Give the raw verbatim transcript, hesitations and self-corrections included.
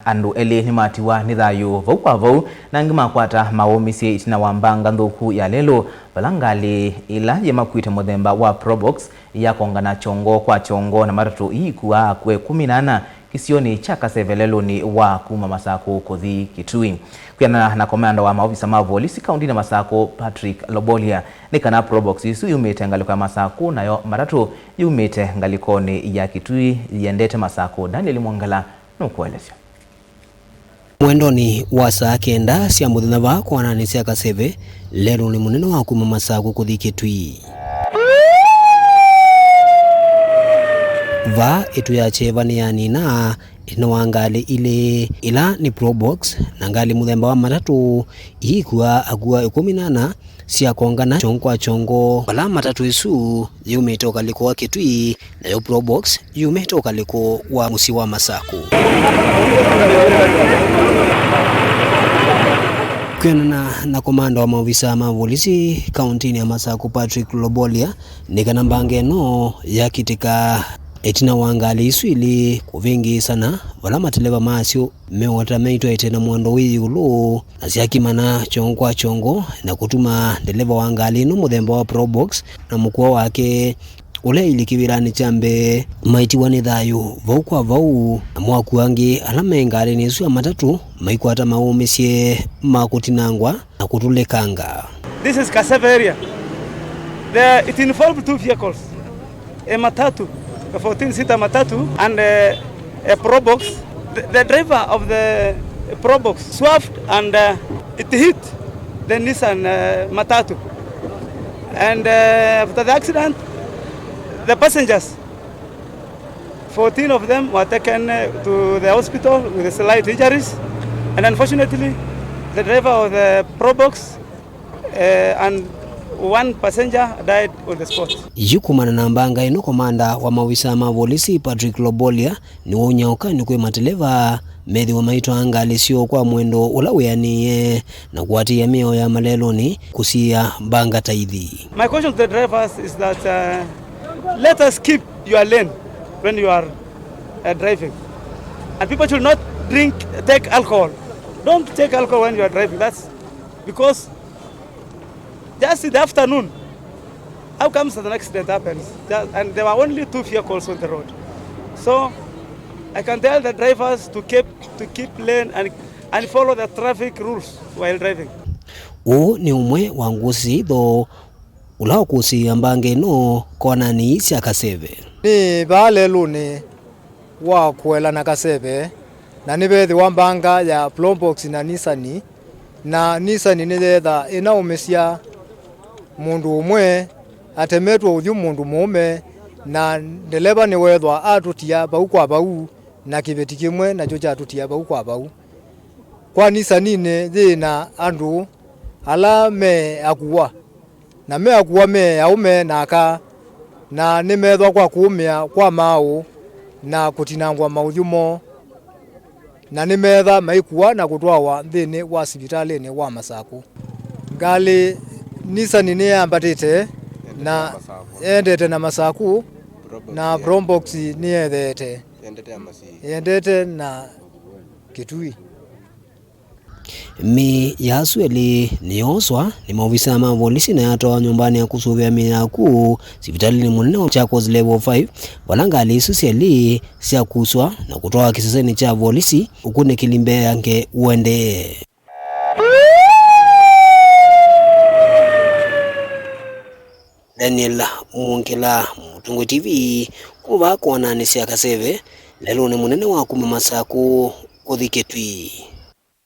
Andũ elĩ nĩmatiwa nĩ thayũ vau kwa vau, na angĩ makwata maũmĩsye ĩtina wa mbanga nthũku ya lelũ, vala ngalĩ ĩla yĩmakuĩte mũthemba wa Probox yakongana kyongo kwa kyongo na matatũ iikuaa akũa ĩkũmi na ana kĩsionĩ kya Kaseve lelũnĩ wa kuma Masakũ kũthi Kitui. Kwĩanana na komanda wa maovisa ma volisi kaũntĩnĩ Masakũ, Patrick Lobolia, nĩ kana Probox ĩsu yumĩte ngalĩko ya Masakũ, nayo matatũ yumĩte ngalĩkonĩ ya Kitui yĩendete Masakũ. Daniel Mwongela nũkũelesya. Mwendonĩ wa saa kenda sya mũthenya vaa kwananĩ sya Kaseve, lelũnĩ mũnene wa kuma Masakũ kũthi Kitui. Vaa ĩtu ya kyeva nĩyanina ĩtina wa ngalĩ ilĩ, ila nĩ Probox na ngalĩ mũthemba wa matatũ, iikuaa akũa ĩkũmi na ana syakongana kyongo kwa kyongo, vala matatũ ĩsu yumĩte ũkalĩko wa Kitui, nayo Probox yumĩte ũkalĩko wa mũsyĩ wa Masakũ. Kwĩanana na komanda wa maovisa ma volisi kaũntĩnĩ ya Masakũ, Patrick Lobolia, nĩ kana mbanga ĩno yakitĩka ĩtina wa ngalĩ isu ilĩ kũvĩngĩĩsana, vala mateleva masyo meũata meitwaĩte na mwendo wĩ ĩũlũ, na syakimana kyongo kwa kyongo na kũtuma ndeleva wa ngalĩ ĩno mũthemba wa Probox na mũkũa wake ũla ilĩ kĩvĩlanĩ kya mbee maitiwa nĩ thayũ vau kwa vau, namo akũa angĩ ala me ngalĩnĩ ĩsu ya matatũ maikwata maũmĩsye ma kũtinangwa na kũtũlĩkanga. This is Kaseve area. The, it involved two vehicles, a matatu, a fourteen seater matatu, and a, a Probox. The, the driver of the Probox swerved and, uh, it hit the Nissan, uh, matatu. And, uh, after the accident, the passengers, fourteen of them were taken, uh, to the hospital with slight injuries, and unfortunately, the driver of the Probox, uh, and one passenger died on the spot. Yu kumana na mbanga ĩno, komanda wa maovisa ma volisi, Patrick Lobolia, nĩwaumya ũkany'o kwĩ mateleva methĩwe maitwaa ngalĩ syoo kwa mwendo ũla wĩanĩe na kũatĩĩa mĩao ya malelũnĩ kũsiĩĩa mbanga ta ithi. My caution to the drivers is that, uh, let us keep your lane when you are, uh, driving. And people should not drink, take alcohol. Don't take alcohol when you are driving. That's because just in the afternoon, how comes an accident happens? Just, and there were only two vehicles on the road. So I can tell the drivers to keep, to keep lane and, and follow the traffic rules while driving. Ũũ nĩ ũmwe wa ngũsĩ itho ũla ũkũsĩĩa mbanga ĩno konanĩ sya Kaseve. Nĩ vaa lelũnĩ wa kũela na Kaseve, na nĩvethĩwa mbanga ya Probox na Nissan, na Nissan nĩyeetha ĩnaũmĩsya mũndũ ũmwe atemetwe ũthyũ mũndũ mũũme, na ndeleva nĩweethwa atũtia vau kwa vau, na kĩveti kĩmwe nakyo kyatũtia vau kwa vau. Kwa Nissaninĩ yĩ na andũ ala me akũa, na me akũa me aũme na aka, na nĩmeethwa kwa kũũmĩa kwa maaũ na kũtinangwa maũthyũ moo, na nĩmeetha maikũa na kũtwawa nthĩnĩ wa sivitalĩnĩ wa Masakũ. Ngalĩ Nissan nĩyambatĩte na yendete na Masakũ, na Probox nĩyetheete yendete na Kitui. Mĩĩ ya asu elĩ nĩyooswa nĩ maovisa ma volisi na yatwawa nyũmbanĩ ya kũsũvĩa mĩĩ ya akw'ũ sivitalĩnĩ mũnene wa Machakos Level five, vala ngalĩ isu syelĩ syakuswa na kũtwawa kĩsesenĩ kya volisi ũkunĩkĩli mbee ya nge ũendee. Daniel Mwongela, Mũtongoi T V, kuma vaa konanĩ sya Kaseve, lelũnĩ mũnene wa kuma Masakũ kũthi Kitui.